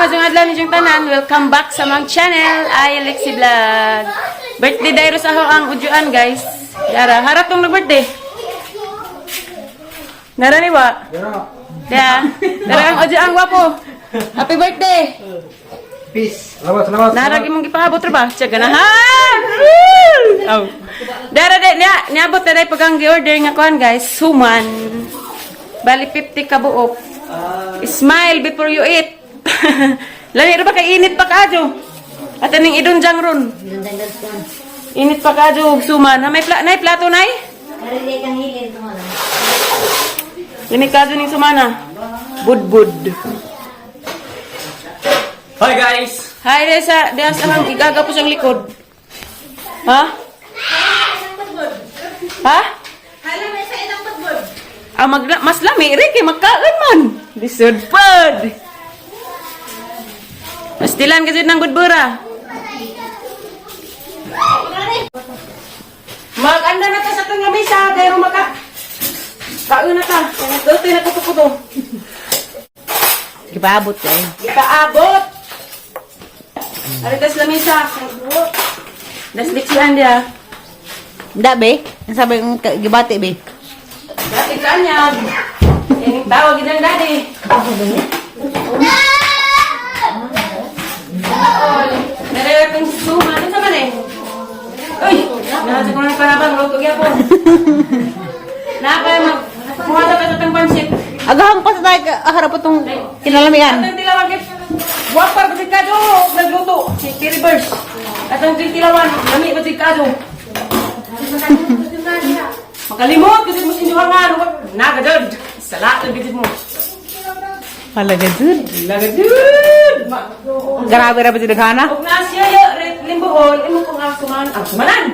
Maayong adlaw ninyong tanan. Welcome back sa among channel, ay Lexie Vlog. Birthday dayro sa ako ang udyuan, guys. Yara, harap tong nag-birthday. Nara ni wa? Ya. Dara ang udyuan gwapo. Happy birthday. Peace. Salamat, salamat. Nara imong gipahabot ra ba? Tiyaga na ha. Oh. Dara de niya niabot na day pag ang gi-order nga kuan, guys, suman. Bali 50 ka buok. Smile before you eat. Lami ra ba kay init pa kaadyo? At aning idunjang ron. Init pa kaadyo og suman. Ha, may nay plato nay? Lami kaadyo ning sumana. Budbud. Hi guys! Hi, Reza. Diya sa hang igaga po siyang likod. Ha? Ha? Ah, mas lami rin kay magkaon man. Lisod pod. Pastilan kasi ng budbura. Mag-anda na ta sa itong lamisa, kaya maka. Kaon na ta. Tutoy na kuto-kuto. Gipaabot eh. Ipaabot! Aritas lamisa. Das liksihan dia. Nda be. Ang sabi kong gibati be. Dati kanya. Yung tawag ginang daddy. Nare itong suma. Ano sa man eh? Uy! Nasa ko na parabang. Luto gyapon. Napay mag... Kuha ta pa sa itong pansit. Agahang pa sa tayo harap itong kinalamian. Atong tilawan kay Wapar kasi kado nagluto si Kiribers. Atong tilawan lami ba si kado. Makalimot kasi mo sinyo nga nagadod. Salat ang mo. Halaga dud. Lagadud. Grabe ra ba si daghana? Og na siya ya limbuhol imo kong suman ah sumanan.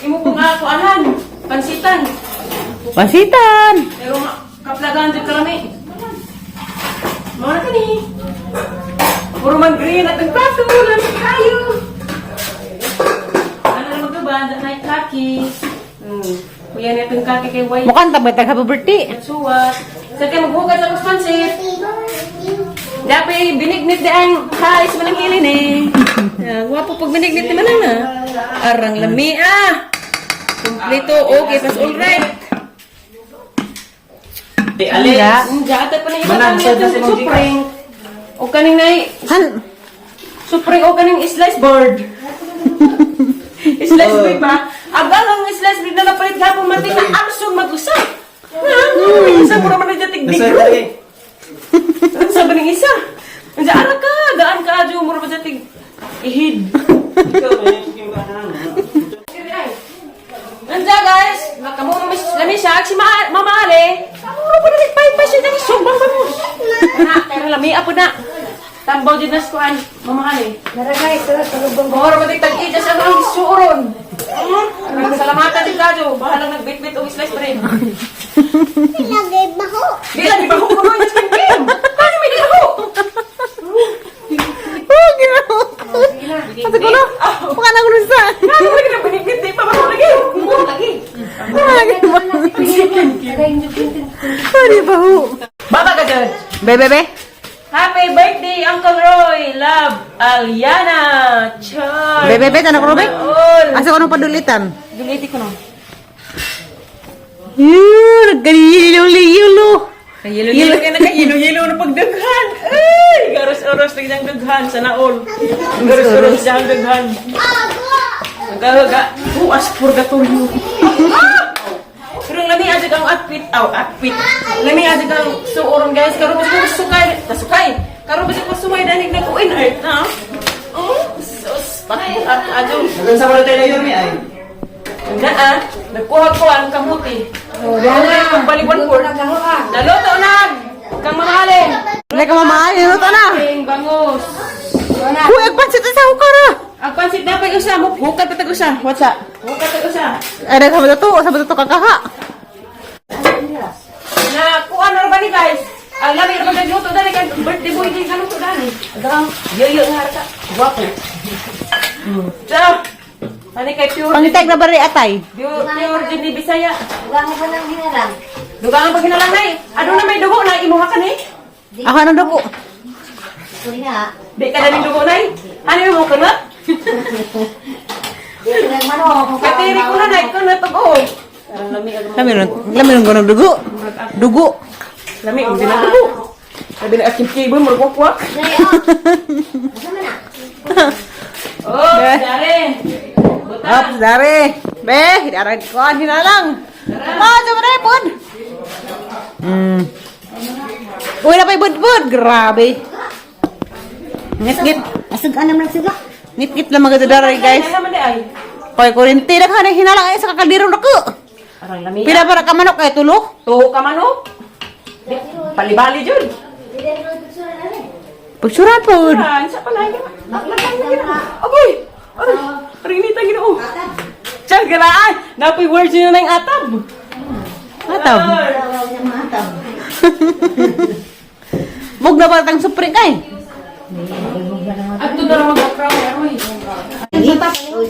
Imo kong kuanan pansitan. Pansitan. Pero kaplagan jud karami. Mao na kani. Puro man green at ang plato, lamig kayo. Ano na magduban, na kaki. Kuya niya itong kaki kay White. Mukhang tabay tag happy birthday. Suwat. Sa kayo maghugas ang pansit. Dapat binignit di ang kais manang hilin eh. Ah, gwapo pag binignit ni manang na. Arang lami ah. Kompleto, okay, tas all right. Di Alex! Diyan, pa na iba Manang, kami sad na itong si Mang Gcash. supring. O kaning nay, Han supring o kaning slice board. Slice bread ba? Agang ang slice bread na napalit hapon mati na arson mag-usa. Ha? Isa mo naman na tigdig. Nasa lagi. Ano sa baning isa? Nandiyan, ara ka, daan ka, adyo, mura ba sa tig... Ihid. Nandiyan, guys, kamo na lami siya, si Mama Ale, kamo pa na nagpaypay siya ng sumbang bangus. Na, pero lami apo na. Tambaw din na skuan, Mama Ale. Mura ba tig tag-ija sa ang suuron. Salamatan din kadyo, bahalang nagbitbit og slice bread. Lagay baho. Di lang, di ba ko kuno yung skin? Paano may di ako? Oh, ginoo. Ate ko no. Baka na kuno sa. Ano lagi na binignit di pa ba lagi? Lagi. Sorry ba ho. Baba ka dyan. Be be be. Happy birthday, Uncle Roy! Love, Aliana! Char! Be be be tanok ro be. All! Asa ko nang padulitan? Duliti ko no. Yuu, nagkalilo-lilo. Kayilo-hilo ka na kayilo-hilo na pagdaghan. Ay! Garos-oros lang siyang daghan. Sana all. Garos-oros siyang daghan. Nagaga. Buas purgatorio. Pero lami adyo ang outfit. Aw, outfit. Lami adyo ang suoron, guys. Karon ba siya sukay? Kasukay. Karon ba siya sumay danig na ko in earth na? Oh, sus. Patbuhat adyo. Hanggang sa wala tayo na yun, ay. Na ah, nagkuha ko ang kamuti. Oh, na. Balik one fourth. Naluto na. Kang mamahalin. Wala ka mamahal, niluto na. Ang bangus. Uy, agpansit sa hukara. Ang pansit dapat usa mo hukat pa tag usa. What's up? Hukat tag usa. Ay, sa to, sa to kakaha. Na kuha na ba ni guys? Ang lami ra ba luto dali kay birthday boy di kaluto dali. Agang yoyo nga ra ka. Gwapo. Ciao. Ani kay pure Pangitag na bari atay. pure pure jud ni Bisaya. Dugang pa ng hinalang. Dugang ang paghinalang nay. Ano na may dugo na imuha ka ni? Ako nang dugo. Di ka na dugo, nay. Ano yung mo kunot? Katiri ko na, nay. Kunot og oh. Parang lami ang Lami ron ganong dugo. Dugo. Lami ang dinadugo. Sabi na aking cable, murag-wakwak. Oh, dare. Up, dare. Be, dare ko hinalang. Ah, sa pud. Uy, na pa'y budbud. Grabe. Ngit-ngit. Asug anam lang siga. Ngit-ngit lang mga dare, guys. Ano naman di ay? Koy kurinti na ka na hinalang ay sa kakaldiro na ko. Parang lami. Pila para ka manok ay tulo. Tuho ka man, oh. Palibali jud. Pagsurat pod. Ah, sa pala ka. Naglakay na gina. Agoy. Aray, rinita Ginoo. Tiyan garaan. Napoy words yun na yung atab. Atab. Mug na ba tang supring kay? Adto na lang mag-crown aroy.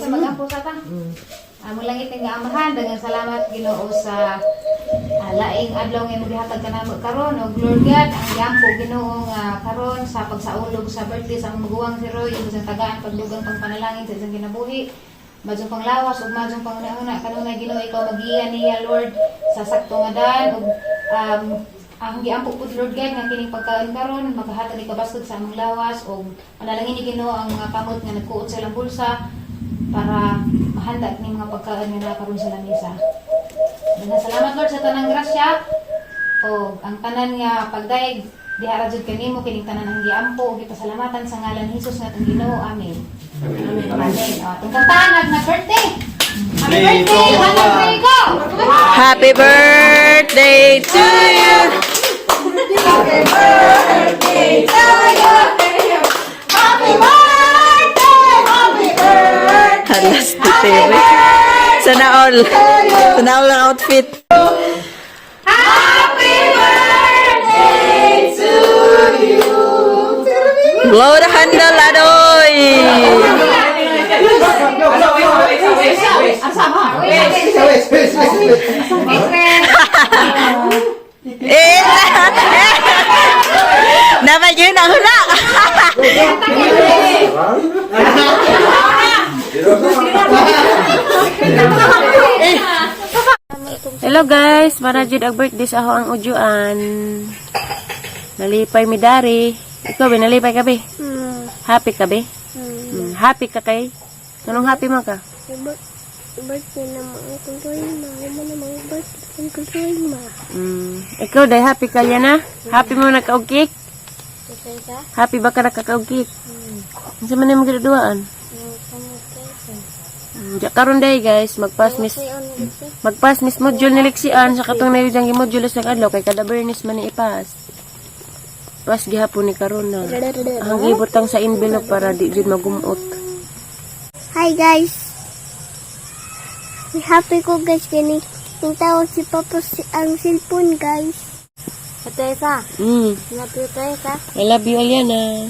Sa mag-ampo sa ta. Amo langit nga Amahan, daghang salamat Ginoo sa laing adlaw nga imong gihatag kanamo karon ug Lord God, ang giampo Ginoo nga karon sa pagsaulog sa birthday sa among maguwang si Roy ug sa tagaan pagdugang pangpanalangin sa isang kinabuhi. Madyong panglawas ug madyong panguna-una kanunay Ginoo ikaw magiya niya Lord sa sakto nga daan ug ang giampo pud Lord God nga kining pagkaon karon makahatag ikabaskog sa among lawas ug panalangin ni Ginoo ang mga kamot nga nagkuot sa ilang bulsa para mahanda ni mga pagkaon nga naa karon sa lamesa. Daghang salamat Lord sa tanang grasya o ang tanan nga pagdayeg diha ra jud kanimo kining tanan ang giampo ug gipasalamatan sa ngalan ni Hesus nga atong Ginoo. Amen. Amen. Amen. O, atong kantahan at na birthday. Happy birthday! Happy birthday! Go! Happy birthday to you. Halas titere. Sana all. Sana all ang outfit. Blow the handle, Adoy! Eh! Dapat yun ang hula! Hello guys, para jud ang birthday sa ako ang ujuan. Nalipay mi dari. Ikaw be nalipay ka be? Happy ka be? Happy ka kay? Anong happy man ka? Birthday na mga kuloy ma. Uma na mga birthday ng kuloy ma. Ikaw day happy ka yan na? Happy mo nagkaog cake? Happy ba ka nakakaog cake? Unsa man imong ginaduaan? Ja karon day guys, magpass miss module ni Lexian sa katong nayo diyang module sa adlaw kay kada Bernis man ni ipass. Pass gihapon ni karon na. Ang gibutang sa envelope para di jud magumot. Hi guys. Happy ko guys kini yung tawag si Papa si, ang cellphone guys. Ate sa. Love you sa. I love you, Aliana.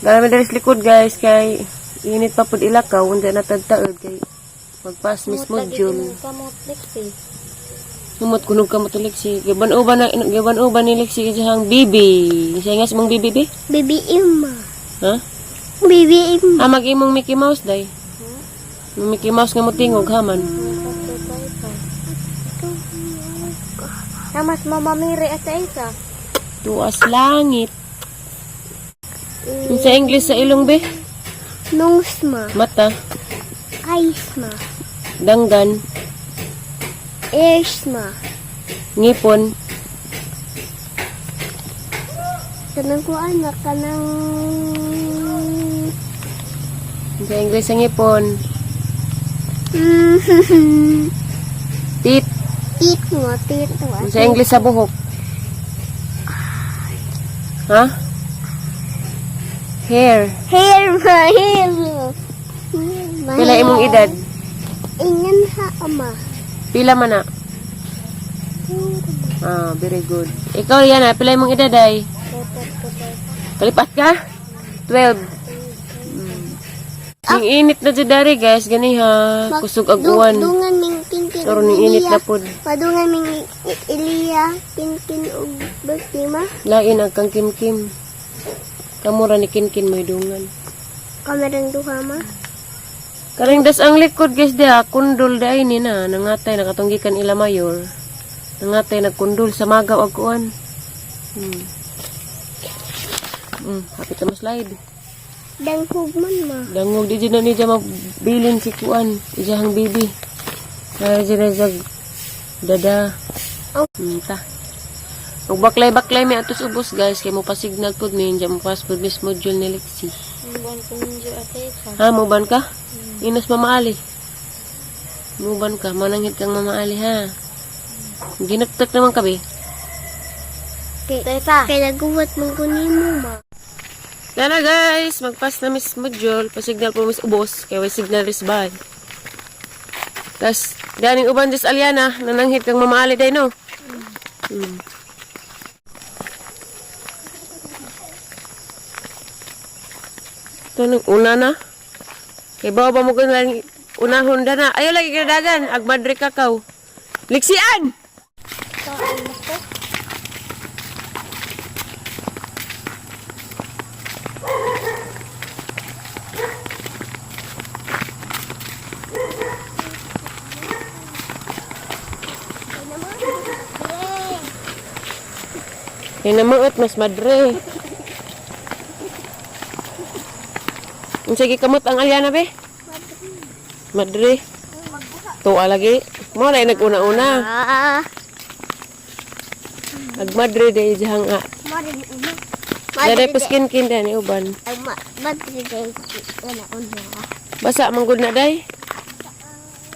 Dami diri sa likod guys kay init pa pud ilakaw unda na tagtaod kay magpass miss module. Humot kunog ka mo to Lexi. Giban uban ni Lexi kasi hang bibi. Siya nga sa mong bibi be? Baby Emma. Ha? Baby Emma. Ah, mag-imong Mickey Mouse day. Yung Mickey Mouse nga mo tingog haman. Namas Mama Mary at Isa. Tuas langit. Yung sa English sa ilong be? Nose ma. Mata, Eyes ma. danggan, Ears ma. ngipon, Kanang ko anak kanang Yung sa English sa ngipon, teeth, Teeth mo, teeth mo. yung sa English sa buhok. Ha? Hair. Hair ma, hair mo. Ma, Pila imong edad? Ingan ha ama. Pila man na? Ah, very good. Ikaw yan ah, pila imong edad ay? Kalipat ka? 12. Yung init na dyan dari guys, gani ha. Kusog aguan. Dungan ning tingki Karon ning init na pod. Madungan mi ni Eliya, Kinkin ug birthday ma. Lain ang kang Kim-Kim. Kamura ni Kinkin may dungan. Kamerang duha ma. Karing das ang likod guys diha, kundol dai ni na nangatay nakatunggikan ila mayor. Nangatay nagkundol sa magaw ag kuan. Hapit na slide. Danghog man ma. Dangog di dyan na niya mabilin si kuan, ijahang bibi. Kaya dyan na jag dada. Oh. Ta. Ug baklay-baklay mi atos ubos guys kay mo pasignal pud mi diyan mo pas pud miss module ni Lexi. Ha, muban ka? Inos Mama Ali. Muban ka, mananghid kang Mama Ali ha. Ginaktak naman kabi. Kay, kay naguwat man ko nimo ma. Tara guys, magpas na miss module, pasignal po miss ubos, kay way signal is bad. Tas, ganing uban dis Aliana, nananghid kang Mama Ali day no. Ito nang una na. Kay bawa ba mo ganun unahon da na. Ayaw lagi kinadagan, ag madre kakaw. Liksian! Kay namangot mas madre. Unsa gikamot ang Aliana be? Madre. Tuwa lagi. Mo na nag-una-una. Ah, Ag madre day dihang a. madre una. Dere puskin kin ni uban. Ang madre day una una. Basa man gud na day.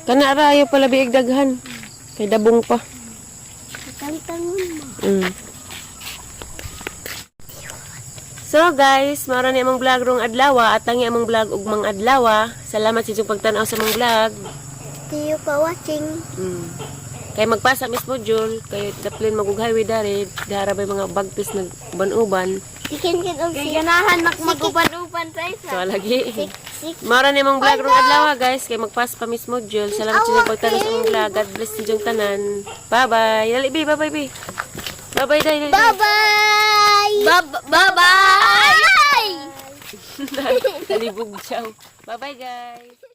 Kana ra ayo pala biig daghan. Kay dabong pa. Kantangon ma. So guys, mao ra ni among vlog rong adlaw at tangi among vlog ug mang adlaw. Salamat sa inyong pagtan-aw sa among vlog. Thank you for watching. Kay magpasa Miss Module, kay daplin magug highway dari, dara bay mga bagpis nag uban-uban. Si Kinkin og si ganahan maguban-uban sa isa. So lagi. Si Mao ra ni among vlog rong adlaw guys, kay magpas pa Miss Module. Salamat sa inyong pagtan-aw sa among vlog. God bless sa inyong tanan. Bye-bye. Dali bi, bye-bye bi. Bye-bye dai. Dai. Bye-bye. Bye-bye. Talibog ciao. Bye-bye guys.